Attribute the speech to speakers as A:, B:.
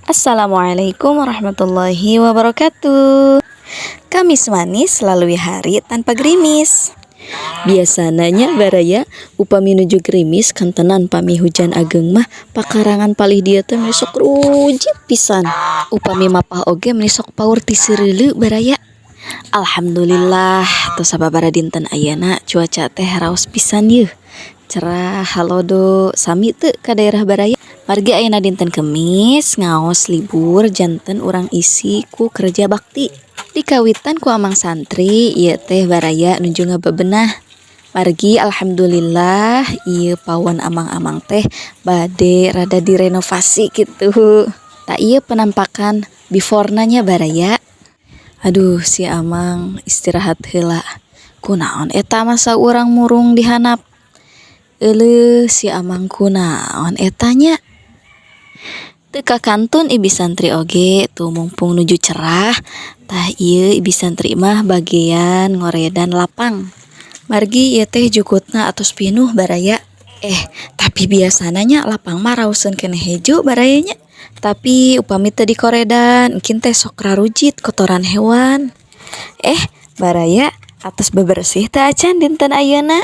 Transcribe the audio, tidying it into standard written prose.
A: Assalamualaikum warahmatullahi wabarakatuh. Kamis manis lalui hari tanpa gerimis. Biasana nya, baraya, upami nuju gerimis kantenan pami hujan ageng mah pakarangan palih dieu teh meni sok rujit pisan. Upami mapah oge meni sok paur tiseureuleuk, baraya. Alhamdulillah, tos sababaraha dinten ayeuna cuaca teh raos pisan yeuh. Cerah halodo. Sami teu ka daerah baraya? Margi ayeuna dinten Kemis, ngaos libur, janten urang isi ku kerja bakti. Dikawitan ku amang santri ieu teh, baraya, nuju ngabebenah. Margi alhamdulillah ieu pawon amang-amang teh bade rada direnovasi kitu. Tah, ieu penampakan before-na nya, baraya. Aduh, si amang istirahat heula. Kunaon eta masa urang murung di handap? Euleuh, si amang kunaon eta nya? Teu kakantun ibi santri oge tuh, mumpung nuju cerah. Tah, ieu ibi santri mah bagean ngoredan lapang. Margi ieu teh jukutna atos pinuh, baraya. Eh, tapi biasana nya lapang mah raoseun keneh hejo, baraya, nya. Tapi upami teu dikoredan engkin teh sok rarujit kotoran hewan. Eh, baraya, atos bebersih teu acan dinten ayeuna?